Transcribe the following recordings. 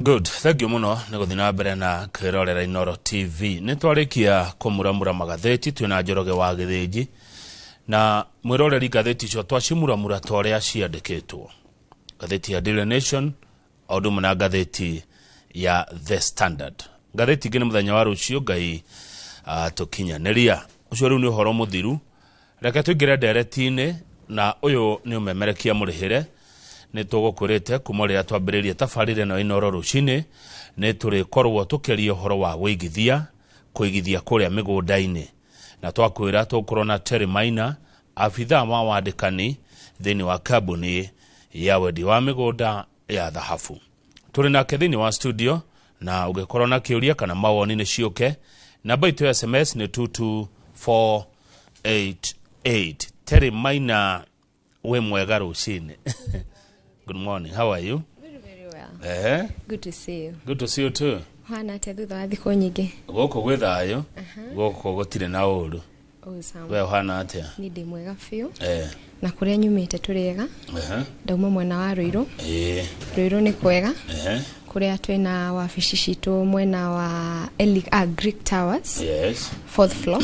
Good, thank you muno nĩ gũthiĩ na mbere na kwĩrorera Inooro TV. Nĩ twarĩkia kũmuramura magathĩti twĩna Njoroge wa Gĩthĩnji na mwĩroreri ngathĩti icio twacimuramura ta ũrĩa ciandĩkĩtwo. Ngathĩti ya Daily Nation o ũndũ ũmwe na ngathĩti ya The Standard. Ngathĩti ingĩ nĩ mũthenya wa rũciũ Ngai atũkinyanĩria. Ũcio rĩu nĩ ũhoro mũthiru. Reke tũingĩre ndereti-inĩ na ũyũ nĩ ũmemerekia mũrĩhĩre. Nĩ tũgũkwĩrĩte kuma rĩrĩa twambĩrĩirie tabarĩra ĩno ya Inooro rũcinĩ nĩ tũrĩkorwo tũkĩaria ũhoro wa wĩigithia, kũigithia kũrĩa mĩgũnda-inĩ. Na twakwĩra tũgũkorwo na Terry Maina, abithaa wa wandĩkani thĩinĩ wa kambuni ya wendia wa mĩgũnda ya Dhahabu. Tũrĩ nake thĩinĩ wa studio na ũngĩkorwo na kĩũria kana mawoni nĩ ciũke. Namba itũ ya SMS nĩ 22488. Terry Maina, wĩ mwega rũcinĩ. Good morning, how are you? Very, very well. Good to see you. Good to see you too. Hana atĩa thutha wa thikũ nyingĩ? Gũkũ gwĩ thayũ, gũkũ gũtirĩ na ũru. Awesome. We ũhana atĩa? Niĩ ndĩ mwega biũ. Na kũrĩa nyumĩte tũrĩ ega. Ndauma mwena wa Ruiru. Ruiru nĩ kwega. Kũrĩa twĩna wabici citũ mwena wa Greek Towers. Fourth floor.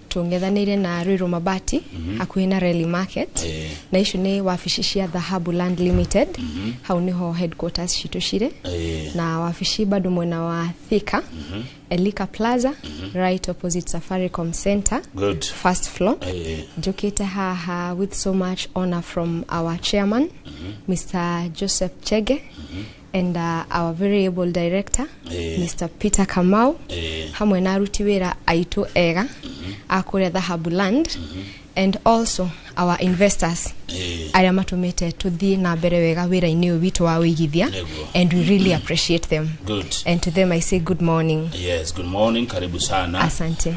Tũng'ethanĩire na Ruiru Mabati, hakuhĩ na Reli Market. Na icio nĩ wabici cia Dhahabu Land Limited. Hau nĩho headquarters citũ cirĩ. Na wabici bado mwena wa Thika. Elika Plaza, right opposite Safaricom Center. First floor. Njũkĩte haha with so much honor from our chairman, Mr. Joseph Chege, and our very able director, Mr. Peter Kamau, hamwe na aruti wĩra aitũ ega a kũrĩa Dhahabu Land, and also our investors arĩa matũmĩte tũthiĩ na mbere wega wĩra-inĩ ũyũ witũ wa wĩigithia, and we really appreciate them. And to them I say good morning. Yes, good morning, karibu sana. Asante.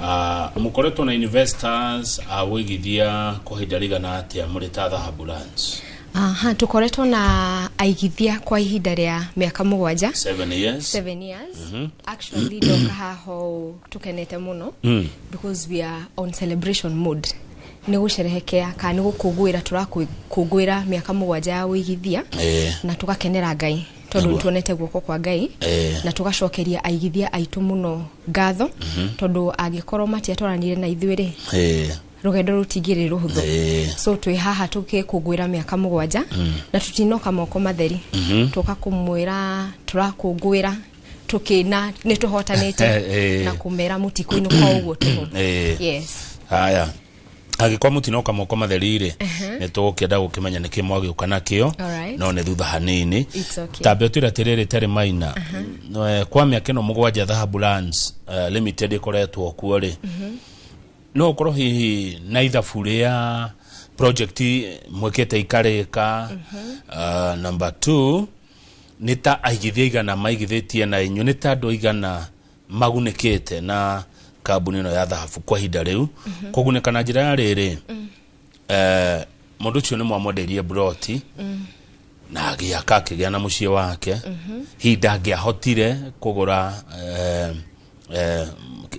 Mũkoretwo na investors a wĩigithia kwa ihinda rĩigana atĩa mũrĩ ta Dhahabu Lands? Aha, tũkoretwo na aigithia kwa ihinda rĩa mĩaka 7. 7 years. 7 years. Actually ndoka haha ũũ tũkenete mũno because we are on celebration mode. Nĩ gũcerehekea kana nĩ gũkũngũĩra, tũrakũngũĩra mĩaka 7 ya wĩigithia na tũgakenera Ngai tondũ nĩtuonete guoko kwa Ngai na tũgacokeria aigithia aitũ mũno ngatho tondũ angĩkorwo matiatwaranire na ithuĩ rĩ, rũgendo rũtingĩrĩ rũhũthũ. So twĩ haha tũgĩkũngũĩra mĩaka 7 na tũtinoka moko matheri, tũka kũmwĩra tũrakũngũĩra tũkĩna nĩ tũhotanĩte na kũmera mũtikũinũka ũguo tũhũ. Yes. Haya, angĩkorwo mũtinoka moko matheri rĩ, nĩ tũgũkĩenda gũkĩmenya nĩkĩ mwagĩũka nakĩo, no nĩ thutha hanini. It's okay. Tambe ũtwĩre atĩrĩrĩ Terry Maina, kwa mĩaka ĩno 7 Dhahabu Lands Limited ĩkoretwo kuo rĩ, no ũkorwo hihi na ithabu rĩa project mwĩkĩte ikarĩka. Number 2, nĩ ta aigithia igana maigithĩtie na inyuĩ, nĩ ta andũ aigana magunĩkĩte na kambuni ĩno ya Dhahabu kwa ihinda rĩu? Kũgunĩka na njĩra ya rĩrĩ, mũndũ ũcio nĩ mwamwendeirie broti na agĩaka akĩgĩa na mũciĩ wake, hihi ndangĩahotire kũgũra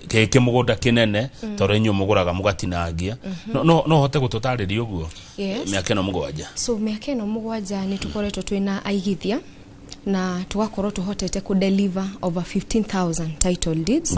kĩmũgũnda kĩnene tondũ inyuĩ mũgũraga mũgatinangia. No hote gũtũtarĩria ũguo? Yes. Mĩaka ĩno 7. So mĩaka ĩno 7 nĩ tũkoretwo twĩna aigithia na tũgakorwo tũhotete kũ deliver over 15,000 title deeds.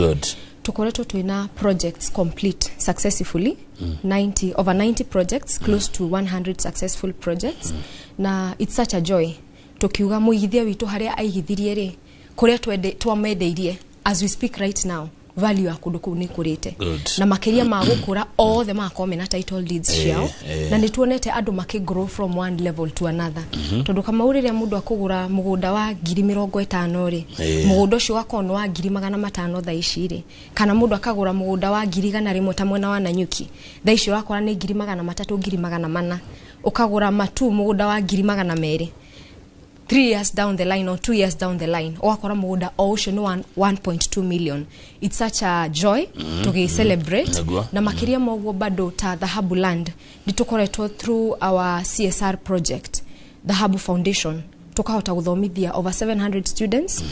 Tũkoretwo twĩna projects complete successfully, 90, over 90 projects, close to 100 successful projects. Na it's such a joy tukiuga mũigithia witũ harĩa aigithirie rĩ, kũrĩa twamendeirie, as we speak right now value ya kũndũ kũu nĩ ĩkũrĩte. Na makĩria ma gũkũra, othe magakorwo mena title deeds ciao. Na nĩ tuonete andũ makĩ grow from one level to another, tondũ Kamau, rĩrĩa mũndũ akũgũra mũgũnda wa 50,000 rĩ, mũgũnda ũcio ũgakorwo nĩ wa 500,000 thaa ici rĩ, kana mũndũ akagũra mũgũnda wa 100,000 ta mwena wa Nanyuki, thaa ici ũrakora nĩ 300,000, 400,000. Ũkagũra matu mũgũnda wa 200,000, 3 years down the line or 2 years down the line ũgakora mũgũnda o ũcio nĩ 1.2 million. It's such a joy tũgĩ celebrate. Na makĩria ma ũguo, bado ta Dhahabu Land nĩ tũkoretwo through our CSR project, Dhahabu Foundation, tukahota guthomithia over 700 students.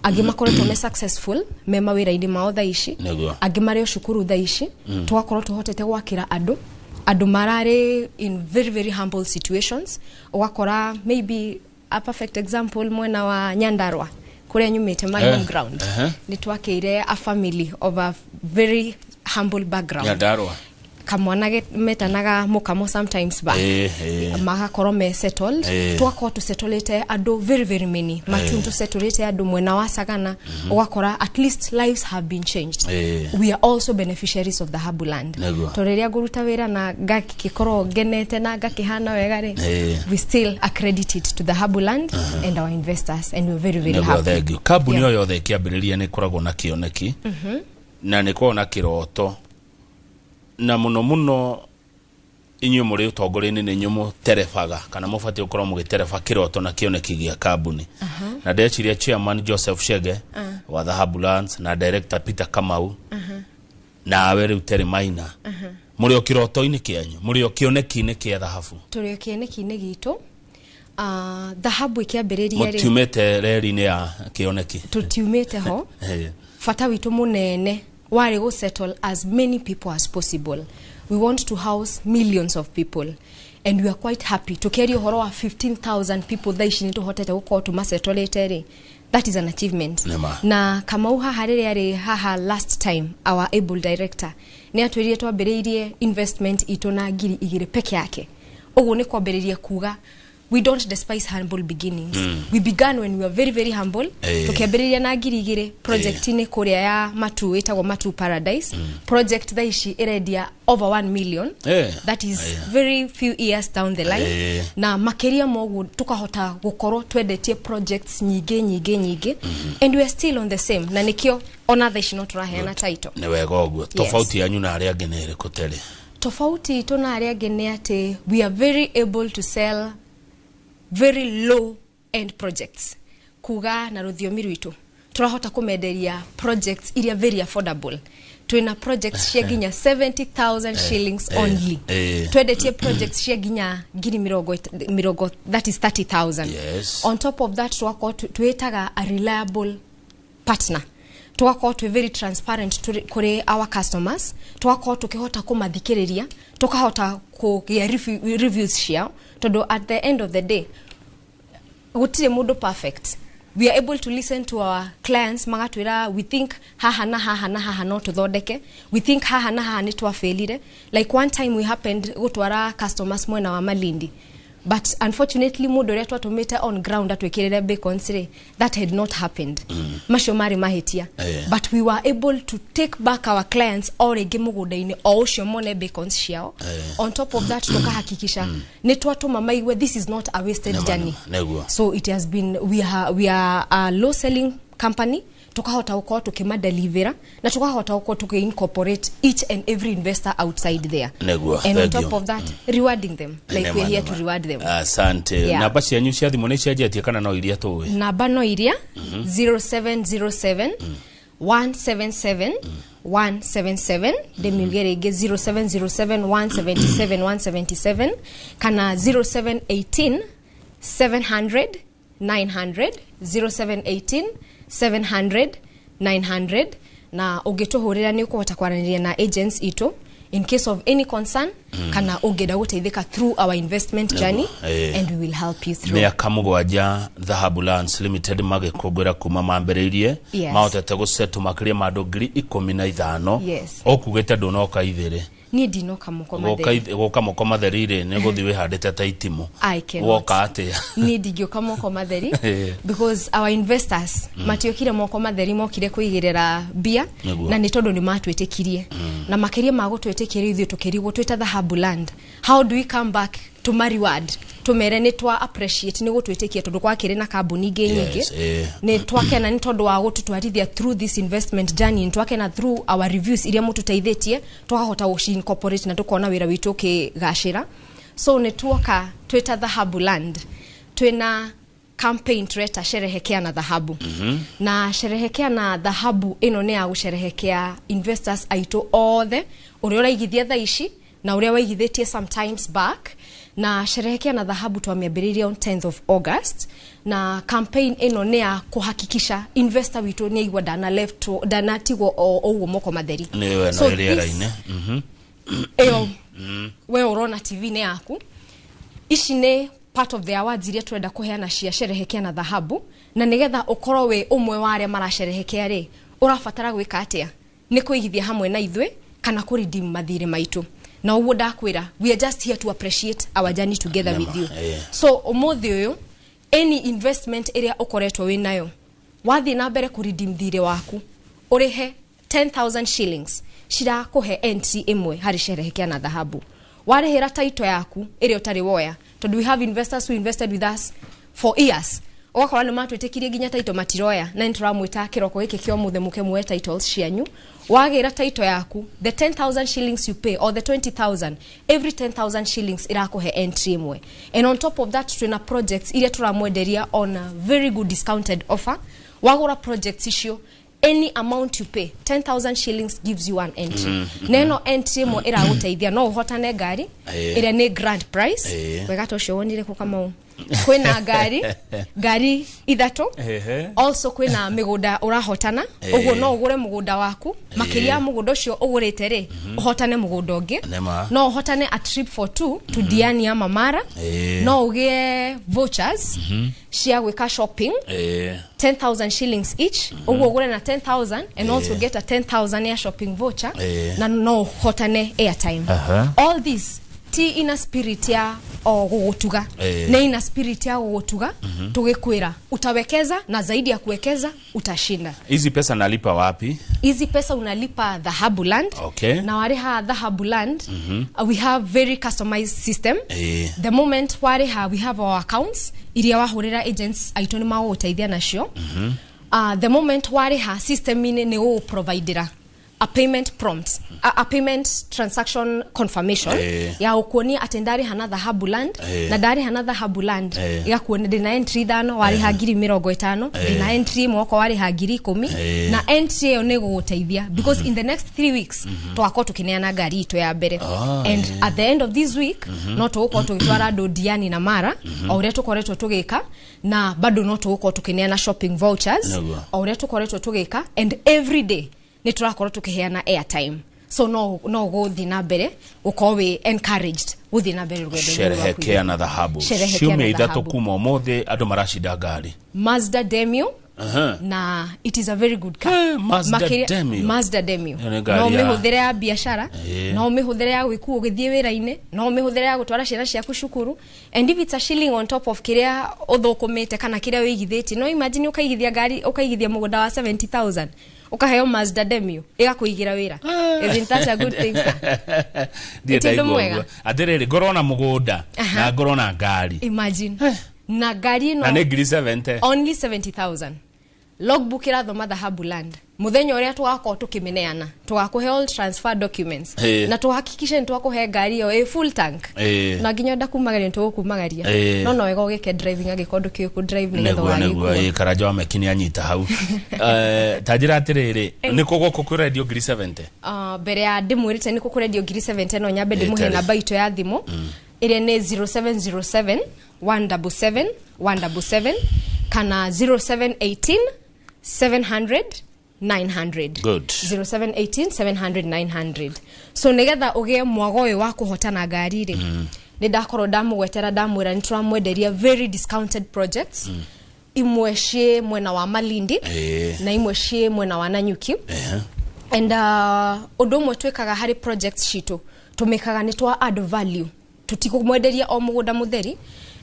Angĩ makoretwo me successful me mawĩra-inĩ mao thaa ici, angĩ marĩ o cukuru thaa ici. Tũgakorwo tũhotete gwakĩra andũ mararĩ in very, very humble situations. Ũgakora maybe a perfect example mwena wa Nyandarua kuria nyumite, my home ground, nĩ twakĩire a family of a very humble background. Nyandarua. Kamwana metanaga mukamo sometimes back, magakorwo me settled. Twakorwo tũsettlete andũ very very many Matuu, tũsettlete andũ mwena wa Sagana, ũgakora at least lives have been changed. We are also beneficiaries of Dhahabu Land. To rĩrĩa ngũruta wĩra na ngakĩkorwo ngenete na ngakĩhana wega rĩ, we still accredited to Dhahabu Land and our investors, and we're very very happy. Thank you. Kambuni o yothe ĩkĩambĩrĩria nĩ ĩkoragwo na kĩoneki na nĩ ĩkoragwo na kĩroto, na mũno mũno inyuĩ mũrĩ ũtongoria-inĩ nĩ inyuĩ mũterebaga kana mũbatiĩ gũkorwo mũgĩtereba kĩroto na kĩoneki gĩa kambuni. Na ndeciria chairman Joseph Chege wa Dhahabu Lands na director Peter Kamau, nawe rĩu Terry Maina, mũrĩ o kĩroto-inĩ kĩanyu, mũrĩ o kĩoneki-inĩ kĩa Dhahabu. Tũrĩ o kĩoneki-inĩ gitũ. Dhahabu ĩkĩambĩrĩria rĩ, Mũtiumĩte reri-inĩ ya kĩoneki. Tũtiumĩte ho. Bata witũ mũnene warĩ gũ settle as many people as possible. We want to house millions of people, and we are quite happy. Tukiaria ũhoro wa 15,000 people thaa ici nĩ tũhotete gũkorwo tũmasettlete rĩ, that is an achievement. Nĩma. Na Kamau haha, rĩrĩa arĩ haha last time, our able director nĩ atwĩrire twambĩrĩirie investment itũ na 2,000 peke yake. Ũguo nĩ kwambĩrĩria kuga we don't despise humble beginnings. We began when we were very very humble. Tukiambĩrĩria na 2,000 project-inĩ kũrĩa ya Matu, ĩtagwo Matu Paradise. Project thaa ici ĩrendia over 1 million. That is very few years down the line. Na makĩria ma ũguo, tukahota gũkorwo twendetie projects nyingĩ nyingĩ nyingĩ, and we are still on the same, na nĩkĩo ona thaa ici no tũraheana title. Nĩ wega ũguo. Tofauti yanyu na arĩa angĩ nĩ ĩrĩkũ, Terry? Tofauti itũ na arĩa angĩ nĩ atĩ we are very able to sell very low end projects. Kuga na rũthiomi rwitũ, tũrahota kũmenderia projects iria very affordable. Twĩna projects cia nginya 70,000 shillings only. Twendetie projects cia nginya ngiri mĩrongo, that is 30,000. On top of that, tũgakorwo twĩtaga a reliable partner, tugakorwo twĩ very transparent kũrĩ our customers, tugakorwo tukĩhota kũmathikĩrĩria, tukahota kũgĩa reviews ciao, tondũ at the end of the day gũtirĩ mũndũ perfect. We are able to listen to our clients, magatwĩra we think haha na haha na haha no tũthondeke, we think haha na haha nĩ twabĩrire. Like one time we happened gũtwara customers mwena wa Malindi, but unfortunately mũndũ ũrĩa twatũmĩte on ground atwĩkĩrĩre beacons rĩ, that had not happened. Macio marĩ mahĩtia. But we were able to take back our clients o rĩngĩ mũgũnda-inĩ o ũcio mone beacons ciao. On top of that, tukahakikisha nĩ twatũma maigue this is not a wasted journey. So it has been we are a low selling company, tukahota gukorwo tukimadelivera na tukahota gukorwo tuki-incorporate each and every investor outside there. And on Thank top you. of that, rewarding them, like we're here to reward them. Asante. Namba cianyu cia thimũ nĩ cianjetie kana no iria tũĩ? Namba no iria, 0707 177 177. Ndĩmiuge rĩngĩ, 0707 177 177, kana 0718 700 900, 0718 700 900. Na ũngĩtũhũrĩra nĩ ũkũhota kwaranĩria na agents itũ in case of any concern, kana ũngĩenda gũteithĩka through our investment journey, and we will help you through. Mĩaka 7 Dhahabu Lands Limited magĩkũngũĩra kuma mambĩrĩirie. Mahotete gũsetũ makĩria ma andũ 15,000. Ũkugĩte ndũnoka ithĩrĩ? Niĩ ndinoka moko matheri. Gũka moko matheri rĩ, nĩ gũthiĩ wĩhandĩte ta itimũ. I cannot. Woka atĩa? Niĩ ndingĩũka moko matheri, because our investors matiokire moko matheri, mokire kũigĩrĩra mbia. Na nĩ tondũ nĩ matwĩtĩkirie, na makĩria ma gũtwĩtĩkĩria, ithuĩ tũkĩrigwo twĩta Dhahabu Land, how do we come back tũma reward, tũmere nĩ twa appreciate nĩ gũtwĩtĩkia, tondũ gwakĩrĩ na kambuni ingĩ nyingĩ. Nĩ twakena nĩ tondũ wa gũtũtwarithia through this investment journey, nĩ twakena through our reviews iria mũtũteithĩtie, twakahota gũci incorporate na tũkona wĩra witũ ũkĩgacĩra. So nĩ tuoka twĩta Dhahabu Land twĩna campaign tureta Sherehekea na Dhahabu. Na Sherehekea na Dhahabu ĩno nĩ ya gũsherehekea investors aitũ othe, ũrĩa ũraigithia thaa ici na ũrĩa waigithĩtie sometimes back. Na Sherehekea na Dhahabu twamĩambĩrĩirie on 10th of August, na campaign ĩno nĩ ya kũhakikisha investor witũ nĩ aigua ndana left, ndanatigwo o ũguo moko matheri. Nĩ we So no rĩera-inĩ. Ĩyo we ũrona TV-inĩ yaku, ici nĩ Part of the awards iria turenda kuheana cia Sherehekea na Dhahabu, na nigetha ukorwo wi umwe wa aria marasherehekea ri, urabatara gwika atia? Ni kuigithia hamwe na ithuĩ kana ku redeem mathirĩ maitu. Na ũguo ndakwĩra, we are just here to appreciate our journey together Nema, with you. So ũmũthĩ ũyũ, any investment ĩrĩa ũkoretwo wĩ nayo, wathiĩ na mbere ku redeem thirĩ waku, ũrĩhe 10,000 shillings cirakũhe entry ĩmwe harĩ Sherehekea na Dhahabu. Warĩhĩra title yaku ĩrĩa ũtarĩ woya, tondũ we have investors who invested with us for years, ũgakora nĩ matwĩtĩkirie nginya title matiroya, na nĩ tũramwĩta kĩroko gĩkĩ kĩa ũmũthĩ mũke muoye titles cianyu. Wagĩra title yaku, the 10,000 shillings you pay or the 20,000, every 10,000 shillings ĩrakũhe entry ĩmwe. And on top of that, twĩna projects iria tũramwenderia on a very good discounted offer. Wagũra projects icio, any amount you pay, 10,000 shillings gives you one entry. Na ĩno entry ĩmwe ĩragũteithia no ũhotane ngari ĩrĩa nĩ grand prize. Wega ta ũcio wonire kũ, Kamau? Kwĩna ngari ithatũ. Also kwĩna mĩgũnda ũrahotana. Ũguo no ũgũre mũgũnda waku, makĩria ya mũgũnda ũcio ũgũrĩte rĩ, ũhotane mũgũnda ũngĩ. No ũhotane a trip for two to Diani ama Mara. No ũgĩe vouchers cia gwĩka shopping, 10,000 shillings each. Ũguo ũgũre na 10,000 and also get a 10,000 ya shopping voucher. Na no ũhotane airtime. All this ti ina spirit ya o gũgũtuga, nĩ ina spirit ya gũgũtuga tũgĩkwĩra utawekeza, na zaidi ya kuwekeza utashinda. Hizi pesa nalipa wapi? Hizi pesa unalipa Dhahabu Land. Na warĩha Dhahabu Land, we have very customized system. The moment warĩha, we have our accounts iria wahũrĩra agents aitũ nĩ magũgũteithia nacio. The moment warĩha, system-inĩ nĩ gũgũprovidera a payment prompt, a payment transaction confirmation ya gũkuonia atĩ ndarĩha na Dhahabu Land. Na ndarĩha na Dhahabu Land, igakuonia ndĩna entry ithano. Warĩha 50,000, ndĩna entry ĩmwe okorwo warĩha 10,000. Na entry ĩyo nĩ gũgũteithia because in the next 3 weeks tũgakorwo tũkĩneana ngari itũ ya mbere. And at the end of this week no tũgũkorwo tũgĩtwara andũ Diani na Mara o ũrĩa tũkoretwo tũgĩka, na bado no tũgũkorwo tũkĩneana shopping vouchers o ũrĩa tũkoretwo tũgĩka, and every day nĩ tũrakorwo tũkĩheana airtime. So no gũthiĩ na mbere gũkorwo wĩ encouraged gũthiĩ na mbere rũgendo rũrũ rwa Sherehekea na Dhahabu. Sherehekea Ciumia na ithatũ Dhahabu. kuma ũmũthĩ andũ maracinda ngari. Mazda Demio. Na it is a very good car. Mazda Demio. Mazda Demio. Ĩyo nĩ ngari No ũmĩhũthĩre ya biashara, no ũmĩhũthĩre ya gwĩkua ũgĩthiĩ wĩra-inĩ, no ũmĩhũthĩre ya gũtwara ciana ciaku cukuru. And if it's a shilling on top of kĩrĩa ũthũkũmĩte kana kĩrĩa wĩigithĩtie, no imagine ũkaigithia ngari, ũkaigithia mũgũnda wa 70,000, ũkaheo Mazda Demio ĩgakũigĩra wĩra. Isn't that a good thing, sir? Ndirĩ Ĩtĩ ũndũ ndaigua mwega. ũguo. Atĩrĩrĩ, ngorwo na mũgũnda na ngorwo na ngari. Imagine, na ngari Na ĩno nĩ ngiri 70. Only 70,000. Logbook ĩrathoma Dhahabu Land. Mũthenya ũrĩa tũgakorwo tũkĩmĩneana, tũgakũhe all transfer documents na tũhakikishe nĩ twakũhe ngari ĩyo ĩ full tank. Na nginya enda kumagaria, nĩ tũgũkumagaria. No wega ũgĩke driving angĩkorwo ndũkĩũĩ kũ drive, nĩgetha Nĩguo. ũgagĩkua. Ĩ, Karanja wa Meki nĩ anyita hau. Ta njĩra atĩrĩrĩ, nĩ kũ gũkũ kũrendio ngiri 70? Mbere ya ndĩmwĩrĩte nĩ kũkũrendio ngiri 70, no nyambe ndĩmũhe tarĩ. namba itũ ya thimũ ĩrĩa nĩ 0707 177 177 kana 0718 700 900. Good. 0718 700 900. So nigetha ũgĩe mwago ũyũ wa kũhotana ngari rĩ, nĩ ndakorwo ndamũgwetera, ndamwĩra nĩ tũramwenderia very discounted projects, imwe ciĩ mwena wa Malindi na imwe ciĩ mwena wa Nanyuki. And ũndũ ũmwe twĩkaga harĩ projects citũ, tũmĩkaga nĩ twa add value, tũtikũmwenderia o mũgũnda mũtheri.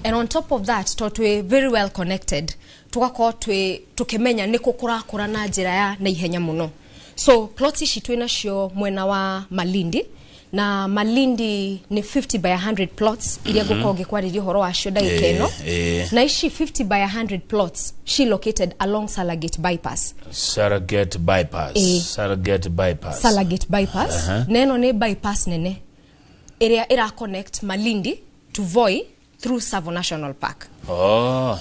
And on top of that, to twĩ very well connected, tũgakorwo twĩ tũkĩmenya nĩkũ kũrakũra na njĩra ya na ihenya mũno. So plots ici twĩ nacio mwena wa Malindi, na Malindi nĩ 50 by 100 plots iria ngũkorwo ngĩkwarĩria ũhoro wacio ndagĩka ĩno. Na ici 50 by 100 plots she located along Salagate bypass. Surrogate bypass. Surrogate bypass. Salagate bypass. Na ĩno nĩ bypass nene ĩrĩa ĩra connect Malindi to Voi through Tsavo National Park.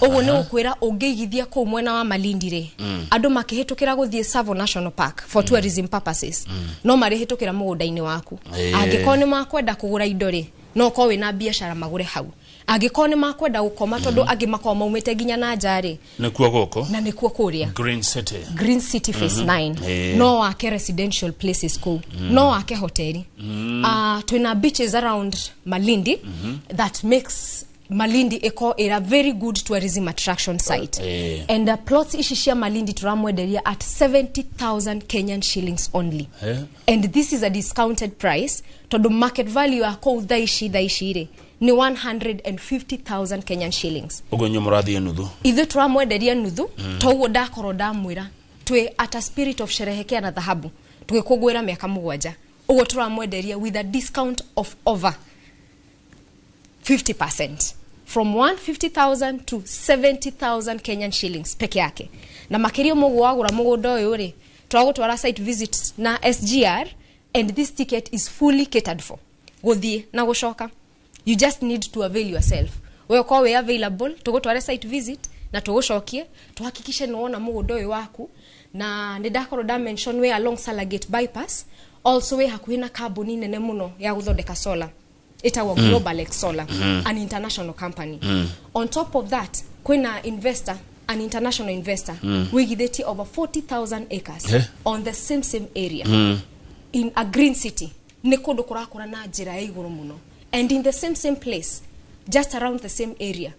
Ũguo nĩ gũkwĩra ũngĩigithia kũu mwena wa Malindi rĩ, andũ makĩhĩtũkĩra gũthiĩ Tsavo National Park for tourism purposes, no marĩhĩtũkĩra mũgũnda-inĩ waku. Angĩkorwo nĩ makwenda kũgũra indo rĩ, no ũkorwo wĩna biacara magũre hau. Angĩkorwo nĩ makwenda gũkoma, tondũ angĩ makoragwo maumĩte nginya na nja rĩ. Nĩkuo gũkũ. Na nĩkuo kũrĩa. Green City. Green City Phase 9. No wake residential places kũu, no wake hoteli. Twĩna beaches around Malindi that makes Malindi ĩkorwo ĩra very good tourism attraction site. And plots ici cia Malindi tũramwenderia at 70,000 Kenyan shillings only. And this is a discounted price tondũ market value ya kũu thaa ici rĩ nĩ 150,000 Kenyan shillings. Ũguo inyuĩ mũrathiĩ nuthu. Ithuĩ tũramwenderia nuthu. Toguo ndakorwo ndamwĩra twĩ at a spirit of sherehekea na dhahabu, tũgĩkũngũĩra mĩaka 7, ũguo tũramwenderia with a discount of over 50% from 150,000 to 70,000 Kenyan shillings peke yake. Na makĩria mũguo wagũra mũgũnda ũyũ rĩ, tũragũtwara site visit na SGR, and this ticket is fully catered for, gũthiĩ na gũcoka. You just need to avail yourself. We ũkorwo wĩ available, tũgũtware site visit na tũgũcokie, tuhakikishe nĩ wona mũgũnda ũyũ waku. Na nĩ ndakorwo nda mention wĩ along Salagate bypass, also wĩ hakuhĩ na kambuni nene mũno ya gũthondeka solar ĩtagwo Global X Solar, an international company. On top of that, kwĩna investor, an international investor wĩigithĩtie over 40,000 acres on the same area in a green city. Nĩ kũndũ kũrakũra na njĩra ya igũrũ mũno. And in the same place, just around the same area,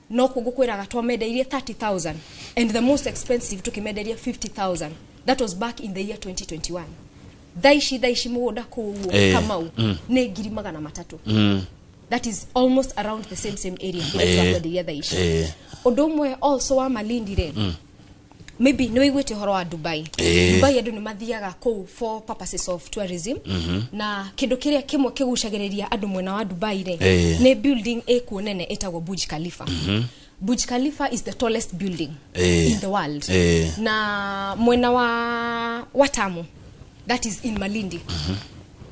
no kũngũ kwĩraga twamendeirie 30,000 and the most expensive tũkĩmenderia 50,000. That was back in the year 2021. Thaa ici mũgũnda kũu ũguo Kamau nĩ 300,000. That is almost around the same area ĩrĩa tũrakwenderia thaa ici. Ũndũ ũmwe also wa Malindi rĩ, maybe nĩ wĩiguĩte ũhoro wa Dubai. Dubai andũ nĩ mathiaga kũu for purposes of tourism, na kĩndũ kĩrĩa kĩmwe kĩgucagĩrĩria andũ mwena wa Dubai rĩ, nĩ building ĩkuo nene ĩtagwo Burj Khalifa. Burj Khalifa is the tallest building in the world. Na mwena wa Watamu, that is in Malindi,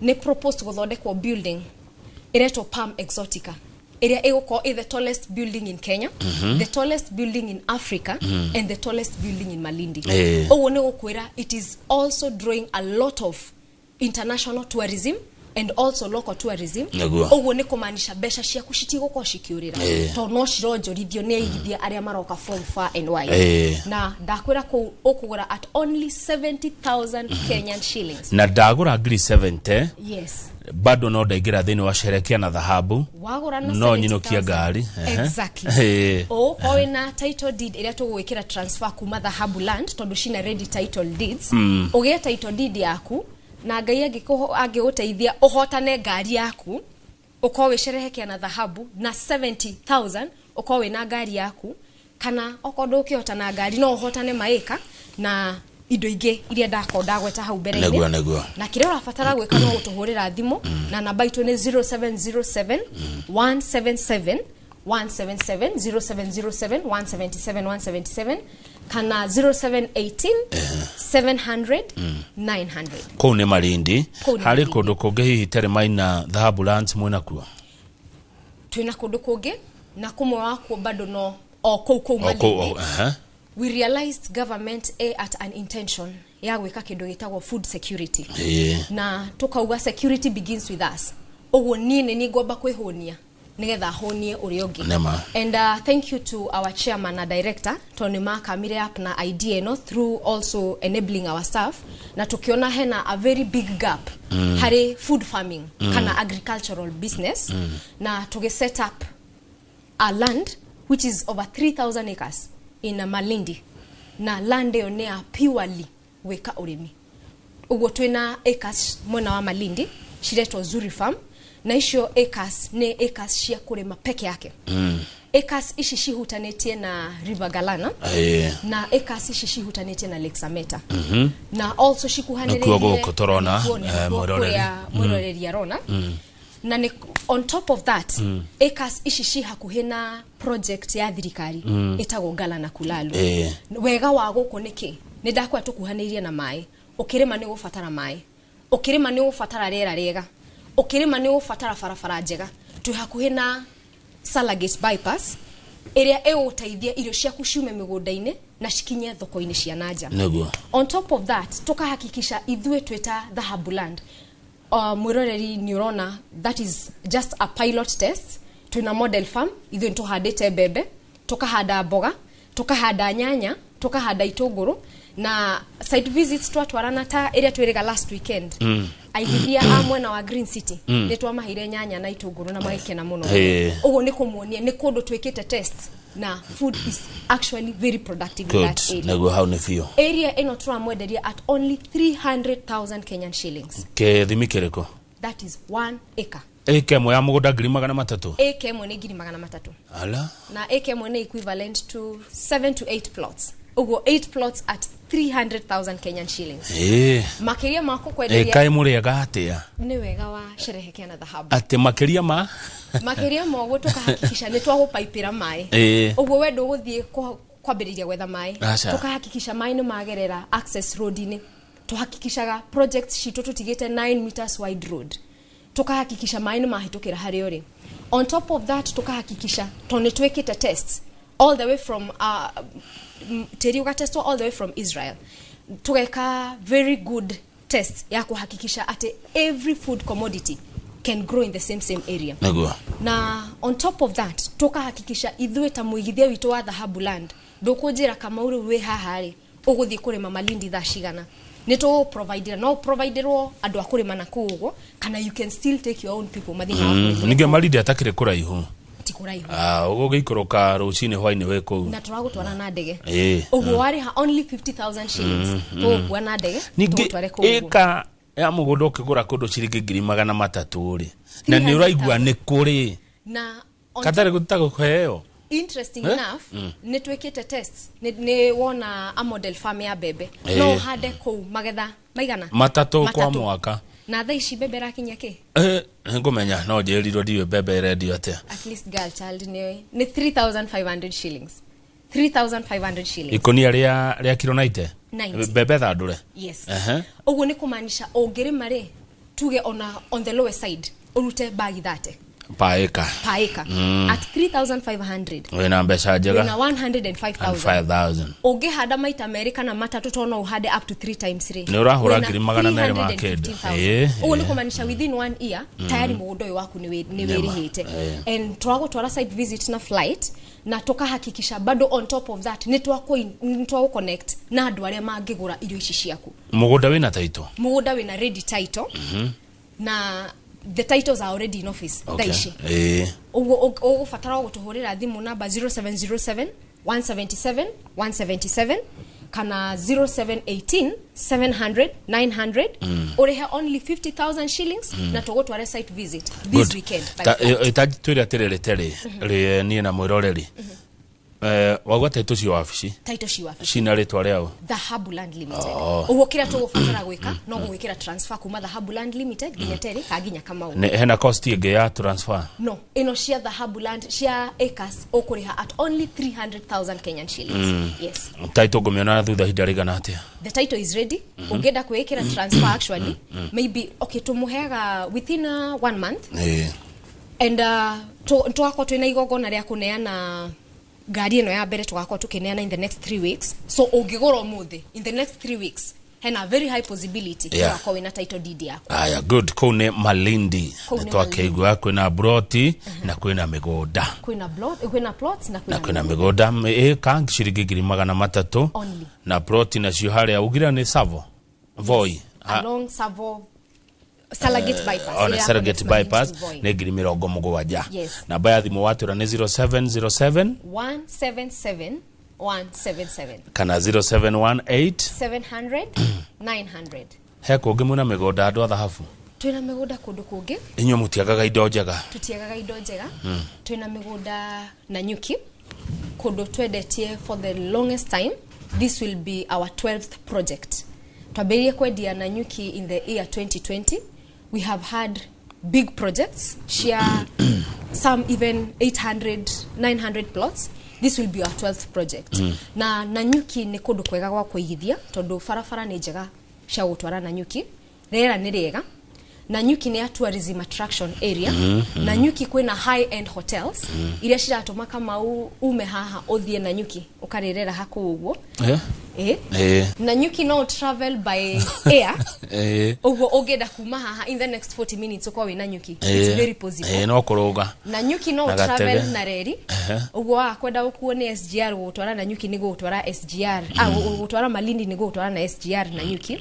nĩ proposed gũthondekwo building ĩretwo Palm Exotica, ĩrĩa ĩgũkorwo ĩ the tallest building in Kenya, the tallest building in Africa and the tallest building in Malindi. Ũguo nĩ gũkwĩra it is also drawing a lot of international tourism and also local tourism. Ũguo nĩ kũmaanisha mbeca ciaku citigũkorwo cikĩũrĩra, tondũ no cironjorithio nĩ aigithia arĩa maroka from far and wide. Na ndakwĩra kũu ũkũgũra at only 70,000 Kenyan shillings. Na ndagũra ngiri 70, Yes. bado no ndaingĩra thĩinĩ wa sherekea na dhahabu. Wagũra na No nyinũkie 70,000. ngari. Exactly. Ũgũkorwo wĩna title deed ĩrĩa tũgũgwĩkĩra transfer kuma Dhahabu Land, tondũ cina ready title deeds. Ũgĩe title deed yaku, na Ngai angĩgũteithia ũhotane ngari yaku, ũkorwo wĩcerehekea na dhahabu na 70,000, ũkorwo wĩna ngari yaku, kana okorwo ndũkĩhotana ngari, no ũhotane maĩka na indo ingĩ iria ndakorwo ndagweta hau mbere-inĩ. Nĩguo. Na kĩrĩa ũrabatara gwĩka no gũtũhũrĩra thimũ, na namba itũ nĩ 0707 177 177, 0707 177 177, kana 0718 700 900. Kũu nĩ Malindi. Kũu nĩ Harĩ Malindi. kũndũ kũngĩ hihi terĩ maina Dhahabu Lands mwĩna kuo? Twĩna kũndũ kũngĩ, na kũmwe wakuo bado no o kũu O kũu, Malindi. o, aha. We realized government a at an intention ya gwĩka kĩndũ gĩtagwo food security, na tukauga security begins with us. Ũguo niĩ nĩ niĩ ngwamba kwĩhũnia nĩgetha hũnie ũrĩa ũngĩ. Nĩma. And thank you to our chairman na director, tondũ nĩ makamire up na idea ĩno through also enabling our staff, na tukiona hena a very big gap harĩ food farming kana agricultural business, na tugi set up a land which is over 3000 acres in Malindi, na land ĩyo nĩ ya purely gwĩka ũrĩmi. Ũguo twĩna acres mwena wa Malindi ciretwo Zuri Farm, na icio acres nĩ acres cia kũrĩma peke yake. Acres ici cihutanĩtie na River Galana, na acres ici cihutanĩtie na Lake Sameta, na also cikuhanĩrĩirie Nĩkuo gũkũ tũrona, nĩkuo mwĩroreri. kũrĩa mwĩroreri arona. Na nĩ on top of that, acres ici ci hakuhĩ na project ya thirikari ĩtagwo Galana Kulalu. Wega wa gũkũ nĩ kĩ? Nĩ ndakwĩra tũkuhanĩirie na maĩ. Ũkĩrĩma nĩ ũgũbatara maĩ, ũkĩrĩma nĩ ũgũbatara rĩera rĩega, ũkĩrĩma nĩ ũgũbatara barabara njega. Twĩ hakuhĩ na Salagate bypass ĩrĩa ĩgũteithia irio ciaku ciume mĩgũnda-inĩ na cikinye thoko-inĩ cia nanja. On top of that, tukahakikisha ithuĩ twĩta Dhahabu Land, mwĩroreri nĩ ũrona that is just a pilot test. Twĩna model farm. Ithuĩ nĩ tũhandĩte mbembe, tukahanda mboga, tukahanda nyanya, tukahanda itũngũrũ, na site visits twatwarana ta ĩrĩa twĩrĩga last weekend. Aigithia a mwena wa Green City nĩ twamaheire nyanya na itũngũrũ na magĩkena mũno. Ũguo nĩ kũmuonia nĩ kũndũ twĩkĩte tests na food is actually very productive in that area. Nĩguo hau nĩ biũ. Area ĩno tũramwenderia at only 300,000 Kenyan shillings. Kĩthimi kĩrĩkũ? That is 1 acre. Ĩka ĩmwe ya mũgũnda 300,000. Acre ĩmwe nĩ 300,000. Ala. Na acre ĩmwe nĩ equivalent to 7 to 8 plots. Ũguo 8 plots at 300,000 Kenyan shillings. Makĩria ma kũkwenderia Ĩka ĩmũrĩaga atĩa? Nĩ wega wa sherehekea na dhahabu. Atĩ makĩria ma? Makĩria ma ũguo tũkahakikisha nĩ twagũpaipĩra maĩ. Ũguo we ndũgũthiĩ kwambĩrĩria gwetha maĩ. Tũkahakikisha maĩ nĩ magerera access road-inĩ. Tũhakikishaga projects citũ tũtigĩte 9 meters wide road. Tukahakikisha maĩ nĩ mahĩtũkĩra harĩa ũrĩ. On top of that tukahakikisha tondũ nĩ twĩkĩte tests all the way from tĩri ũgatestwo all the way from Israel. Tugeka very good test ya kuhakikisha atĩ every food commodity can grow in the same area. Nĩguo. Na on top of that tukahakikisha ithuĩ ta mũigithia witũ wa Dhahabu Land ndũkũnjĩra Kamau rĩu wĩ haha rĩ ũgũthiĩ kũrĩma Malindi thaa cigana. Nĩ tũgũprovidera, no providerwo andũ a kũrĩma na kũu ũguo, kana you can still take your own people mathiĩ na kũrĩma. Ningĩ Malindi atakĩrĩ kũraihu. Ti kũraihu. Ũgũgĩikũrũka rũcinĩ hwainĩ wĩ kũu. Na tũragũtwara na ndege. Ũguo warĩha only 50,000 shillings. Tũgũkua na ndege, tũgũtware kũu ũguo. Ĩka ya mũgũnda ũkĩgũra kũndũ ciringi 300,000 rĩ. Na nĩ ũraigua nĩ kũrĩ. Na katarĩ gũtagũkũheo. Interesting enough, nĩ twĩkĩte tests, nĩ wona a model farm ya mbembe. No ũhande kũu magetha maigana? Matatũ kwa mwaka. Na thaa ici mbembe ĩrakinya kĩ? Ngũmenya no njĩrirwo ndiũĩ mbembe ĩrendio atĩa. At least girl child nĩ 3,500 shillings. 3,500 shillings. Ikũnia rĩa kiro 90? 90. Mbembe thandũre? Yes. Ũguo nĩ kũmaanisha ũngĩrĩma rĩ, tuge ona on the lower side, ũrute bagi 30. Per acre. Per acre. At 3,500. Wĩna mbeca njega. Wĩna 105,000. 5,000. Ũngĩhanda maita merĩ kana matatũ tondũ no ũhande up to 3 times rĩ. Nĩ ũrahũra 200,000. Ũguo nĩ kũmaanisha within 1 year tayari mũgũnda ũyũ waku nĩ wĩrĩhĩte. And tũragũtwara site visit na flight na tukahakikisha bado on top of that nĩ twagũ connect na andũ arĩa mangĩgũra irio ici ciaku. Mũgũnda wĩna title? Mũgũnda wĩna ready title. Na the titles are already in office. Thaici. Ũguo ũgũbatara gũtũhũrĩra thimũ namba 0707 177 177 kana 0718 700 900. Ũrĩhe only 50,000 shillings na tũgũtware site visit this weekend. Twĩre atĩrĩrĩ Terĩ, niĩ na mwĩroreri. Wauga title ci wabici? Title ci wabici. Cina rĩtwa rĩao? Dhahabu Land Limited. Ũguo kĩrĩa tũgũbatara gwĩka no gũgwĩkĩra transfer kuma Dhahabu Land Limited nginya Terĩ ka nginya Kamau. Hena cost ĩngĩ ya transfer? No, ĩno cia Dhahabu Land cia acres ũkũrĩha at only 300,000 Kenyan shillings. Yes. Title ngũmĩona thutha ihinda rĩigana atĩa? The title is ready. Ũngĩenda kwĩĩkĩra transfer actually, maybe okay tũmũheaga within 1 month. And tũgakorwo twĩna igongona rĩa kũneana ngari ĩno ya mbere tũgakorwo tũkĩneana in the next 3 weeks. So ũngĩgũra ũmũthĩ in the next 3 weeks hena very high possibility ũgakorwo wĩna title deed yaku. Aya, good. Kũu nĩ Malindi. Nĩtwakĩigua kwĩna broti na kwĩna mĩgũnda. Kwĩna plots na kwĩna mĩgũnda ĩka ciringi 300,000 na ploti nacio harĩa ugire nĩ Savo Voi. Along Savo Salagate bypass. On Salagate bypass nĩ 70,000. Namba ya thimũ watwĩra nĩ 0707 177 177 kana 0718 700 900. He kũngĩ mwĩna mĩgũnda andũ a Dhahabu? Twĩna mĩgũnda kũndũ kũngĩ. Inyuĩ mũtiagaga indo njega? Tũtiagaga indo njega. Twĩna mĩgũnda Nanyuki kũndũ twendetie for the longest time. This will be our 12th project. Twambĩrĩirie kwendia Nanyuki in the year 2020. We have had big projects, share some even 800, 900 plots. This will be our 12th project. Na Nanyuki nĩ kũndũ kwega gwa kũigithia tondũ barabara nĩ njega cia gũtwara Nanyuki. Rĩera nĩ rĩega. Nanyuki nĩ ya tourism attraction area. Nanyuki kwĩna high end hotels iria ciratũma Kamau ume haha ũthiĩ Nanyuki ũkarĩrĩra hakũu ũguo. Nanyuki no travel by air. Ũguo ũngĩenda kuma haha in the next 40 minutes ũkorwo wĩ Nanyuki. It's very possible. No kũrũga. Nanyuki no travel na reri. Ũguo wakwenda ũkuo nĩ SGR gũgũtwara Nanyuki nĩ gũgũtwara SGR. Gũgũtwara Malindi nĩ gũgũtwara na SGR Nanyuki.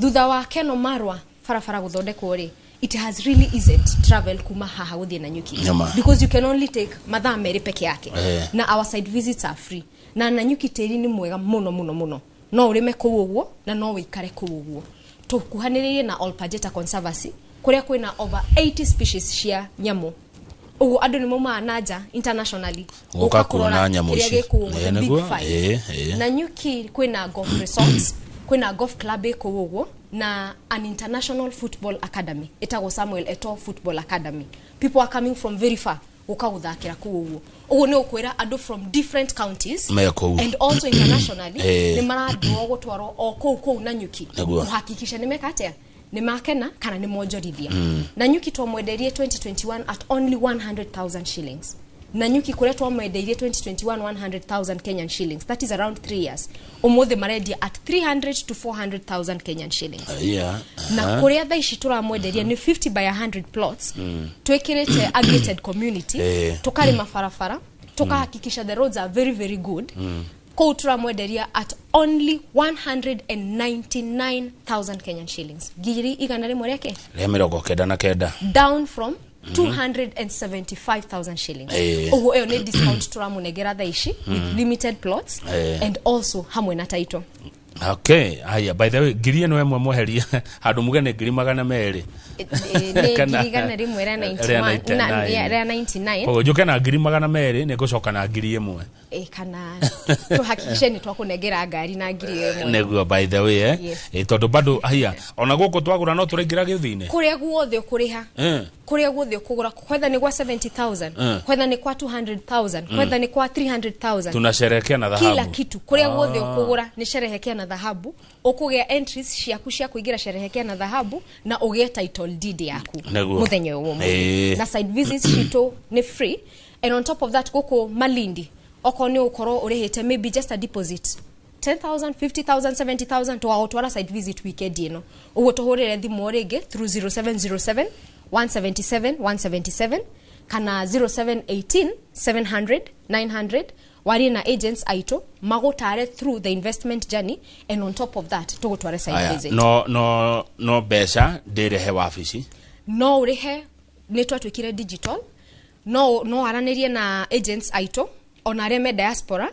Thutha wa Keno Marwa Barabara gũthondekwo rĩ, it has really eased travel kuma haha gũthiĩ Nanyuki, Nyama. because you can only take mathaa 2 peke yake. Na our site visits are free. Na Nanyuki tĩri nĩ mwega mũno mũno mũno, no ũrĩme kũu ũguo na no wĩikare kũu ũguo. Tũkuhanĩrĩirie na Olpajeta Conservancy, kũrĩa kwĩna over 80 species cia nyamũ. Ũguo andũ nĩ maumaga na nja internationally gũka gũka kuona kũrora nyamũ kĩrĩa ici. gĩ kũu ũguo, the big Nĩguo. five. Nanyuki kwĩna golf resorts, kwĩna golf club ĩ kũu ũguo, na an international football academy ĩtagwo Samuel Eto'o Football Academy. People are coming from very far gũka gũthakĩra kũu ũguo. Ũguo nĩ ũkwĩra andũ from different counties Me kũu. and also internationally nĩ maradwo gũtwarwo o kũu kũu Nanyuki kũhakikisha nĩ meka atĩa, nĩ makena kana nĩ monjorithia. Nanyuki twamwendeirie 2021 at only 100,000 shillings. Nanyuki kũrĩa twamwendeirie 2021 100,000 Kenyan shillings, that is around 3 years, ũmũthĩ marendia at 300 to 400,000 Kenyan shillings. Na kũrĩa thaa ici tũramwenderia nĩ 50 by 100 plots, twĩkĩrĩte a gated community, tũkarĩma barabara, tukahakikisha the roads are very very good. Kũu tũramwenderia at only 199,000 Kenyan shillings, 199,000 Rĩa 99. Down from 275,000 shillings. Ũguo ĩyo nĩ discount tũramũnengera thaa ici with limited plots and also hamwe na title. Okay, haya, by the way, ngiri ĩno ĩmwe mweherie handũ muge nĩ 200,000. Nĩ 100,000 rĩa 91 rĩa 99. Koguo njũke na 200,000, nĩ ngũcoka na 1,000. Kana tuhakikishe nĩ twakũnengera ngari na 1,000. Nĩguo, by the way, Yes. Tondũ bado haya, ona gũkũ twagũra no tũraingĩra gĩthĩ-inĩ. Kũrĩa guothe ũkũrĩha, kũrĩa guothe ũkũgũra, kwetha nĩ gwa 70,000, kwetha nĩ kwa 200,000, kwetha nĩ kwa 300,000, tunasherekea na dhahabu. Kila kitu, kũrĩa guothe ũkũgũra nĩ sherehekea na dhahabu. Ũkũgĩa entries ciaku cia kũingĩra sherehekea na dhahabu na ũgĩe title deed yaku mũthenya ũyũ ũmũthĩ. Na site visits citũ nĩ free, and on top of that, gũkũ Malindi, okorwo nĩ ũkorwo ũrĩhĩte maybe just a deposit 10,000, 50,000, 70,000, tũgagũtwara site visit weekend ĩno. Ũguo tũhũrĩre thimũ o rĩngĩ through 0707 177 177 kana 0718 700 900, warie na agents aitũ magũtare through the investment journey, and on top of that tũgũtware site Aya, visit. No mbeca ndĩrehe wabici? No ũrĩhe, nĩ twatuĩkire digital. No aranĩrie na agents aitũ, ona arĩa me diaspora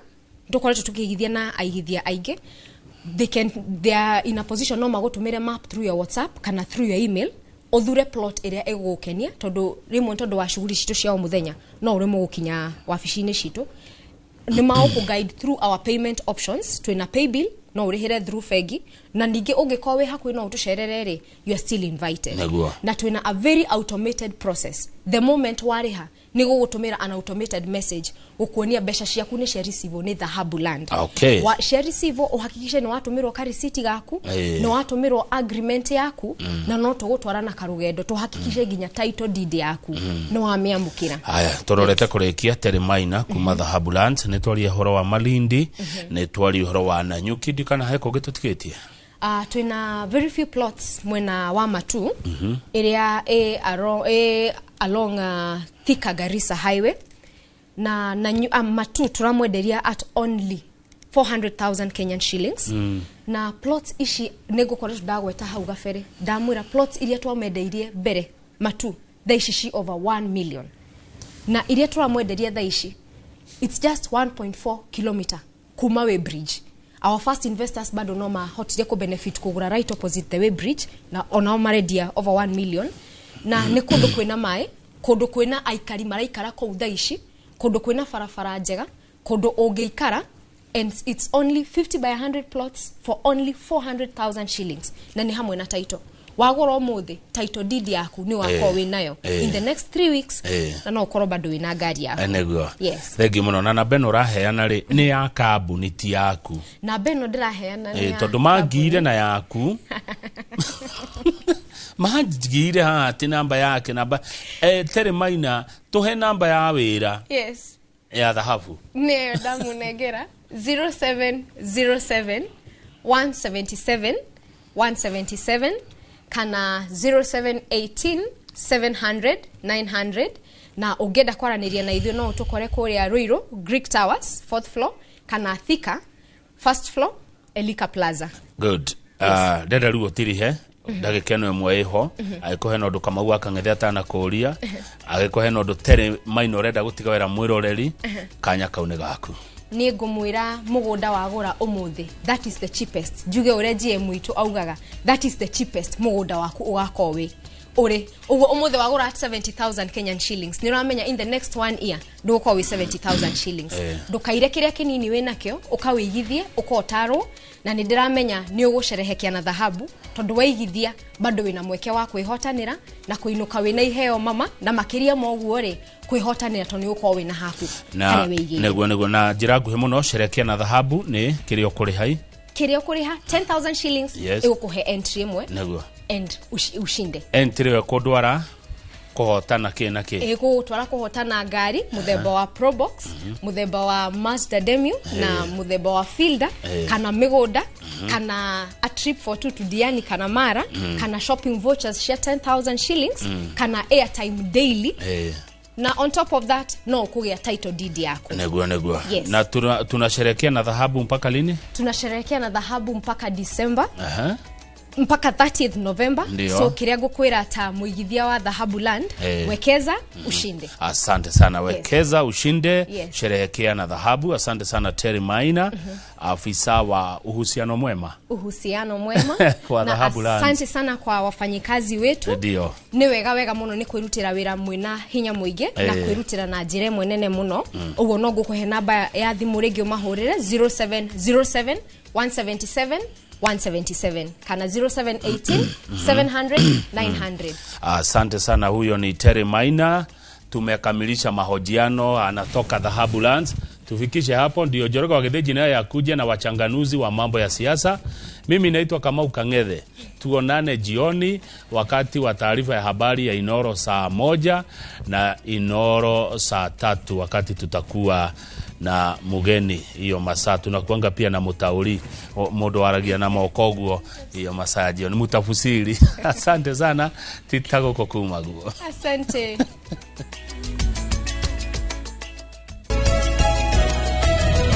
tũkoretwo tũkĩigithia na aigithia aingĩ. They are in a position no magũtũmĩre map through your WhatsApp kana through your email, ũthure plot ĩrĩa ĩgũgũkenia, tondũ rĩmwe tondũ wa shughuli citũ cia o mũthenya no ũremwo gũkinya wabici-inĩ citũ. Nĩ magũkũ guide through our payment options. Twĩna paybill, no ũrĩhĩre through bengi, na ningĩ ũngĩkorwo wĩ hakuhĩ no ũtũcerere rĩ, you are still invited. Na twĩna a very automated process. The moment warĩha, nĩ gũgũtũmĩra an automated message gũkuonia mbeca ciaku nĩ cia receive nĩ Dhahabu Land. Wa cia receive, ũhakikishe nĩ watũmĩrwo karisiti gaku, nĩ watũmĩrwo agreement yaku, na no tũgũtwara na karũgendo tũhakikishe nginya title deed yaku nĩ wamĩamũkĩra. Haya, tũrorete kũrĩkia. Terry Maina kuma Dhahabu Land. Nĩ twaria ũhoro wa Malindi, nĩ twaria ũhoro wa Nanyuki, ndikana he kũngĩ tũtigĩtie. Twina very few plots mwena wa Matu, ĩrĩa ĩ along Thika Garissa Highway, na Matu turamwenderia at only 400,000 Kenyan shillings. Na plots ici nĩ ngũkoretwo ndagweta hau gabere, ndamwĩra plots iria twamendeirie mbere Matu thaa ici ci over 1 million, na iria tũramwenderia thaa ici, it's just 1.4 kilometer kuma way bridge. Our first investors bado no mahotire ku benefit kugura right opposite the way bridge, na onao marendia over 1 million. Na nĩ kũndũ kwĩna maĩ, kũndũ kwĩna aikari maraikara kũu thaa ici, kũndũ kwĩna barabara njega, kũndũ ũngĩikara, and it's only 50 by 100 plots for only 400,000 shillings, na nĩ hamwe na title. Wagũra ũmũthĩ, title deed yaku nĩ wakorwo wĩ nayo in the next 3 weeks, na no ũkorwo bado wĩna ngari yaku. Nĩguo. Yes. Thengi mũno. Na namba ĩno ũraheana rĩ, nĩ ya kambuni, ti yaku? Namba ĩno ndĩraheana nĩ ya tondũ mangire kambuni. Na yaku mangiire haha atĩ namba yake, namba Terry Maina, tũhe namba ya wĩra ya Dhahabu. Nĩyo ndamunengera, 0707 177 177 kana 0718 700 900. Na ũngĩenda kwaranĩria na ithuĩ, no ũtũkore kũrĩa Ruiru, Greek Towers, fourth floor, kana Thika, first floor, Elika Plaza. Good. Ndenda rĩu ũtirihe. Ndagĩka ĩno ĩmwe ĩho, agĩkorwo hena ũndũ Kamau wa Kang'ethe atanakũria, agĩkorwo hena ũndũ Terry Maina ũrenda gũtiga wĩra mwĩroreri, kanya kau nĩ gaku. Niĩ ngũmwĩra mũgũnda wagũra ũmũthĩ, that is the cheapest. Njuge ũrĩa GM witũ augaga, that is the cheapest mũgũnda waku ũgakorwo wĩ ũrĩ. Ũguo ũmũthĩ wagũra at 70,000 Kenyan shillings, nĩ ũramenya in the next one year ndũgũkorwo wĩ 70,000 shillings. Ndũkaire kĩrĩa kĩnini wĩ nakĩo, ũkawĩigithie, ũkotarwo, na nĩ ndĩramenya nĩ ũgũcerehekea na dhahabu, tondũ waigithia bado wĩna mweke wa kwĩhotanĩra na kũinũka wĩna iheo mama, na makĩria ma ũguo rĩ, kwĩhotanĩra tondũ nĩ ũgũkorwo wĩna haku na harĩa wĩigĩire. Nĩguo na njĩra nguhĩ mũno, sherekea na dhahabu nĩ kĩrĩa ũkũrĩha i Kĩrĩa ũkũrĩha 10,000 shillings ĩgũkũhe entry ĩmwe and ushinde. Entry ĩyo ĩkũndwara kũhotana kĩ na kĩ? Ĩgũgũtwara kũhotana ngari mũthemba wa Probox, mũthemba wa Mazda Demio, na mũthemba wa Fielder, kana mĩgũnda, kana a trip for two to Diani kana Mara, kana shopping vouchers cia 10,000 shillings, kana airtime daily, na on top of that no ũkũgĩa title deed yaku. Nĩguo. Yes. Na tunasherekea na dhahabu mpaka lini? Tunasherehekea na dhahabu mpaka December, mpaka 30th November. Ndio. So kĩrĩa ngũkwĩra ta mũigithia wa Dhahabu Land, wekeza ushinde. Asante sana. Wekeza ushinde. Yes. Sherehekea na dhahabu. Asante sana Terry Maina, afisa wa uhusiano mwema. Uhusiano mwema. Kwa Na Dhahabu Land. asante sana kwa wafanyikazi wetu. Nĩ wega wega mũno nĩ kwĩrutĩra wĩra mwĩna hinya mũingĩ na kwĩrutĩra na njĩra ĩmwe nene mũno. Ũguo no ngũkũhe namba ya thimũ rĩngĩ ũmahũrĩre, 0707 177 177 kana 0718 700 900. Asante sana. Huyo ni Terry Maina. Tumekamilisha mahojiano, anatoka Dhahabu Lands. Tufikishe hapo ndio Njoroge wa Gĩthĩnji naye akuje na wachanganuzi wa mambo ya siasa. Mimi naitwa Kamau Kang'ethe. Tuonane jioni wakati wa taarifa ya habari ya Inoro saa 1 na Inoro saa 3, wakati tutakuwa na mugeni hiyo masaa. Tunakuanga pia na mutauri, mundu waragia na moko guo hiyo masaa ya jioni, mutafusiri. Asante sana, titagoko kuma guo. Asante.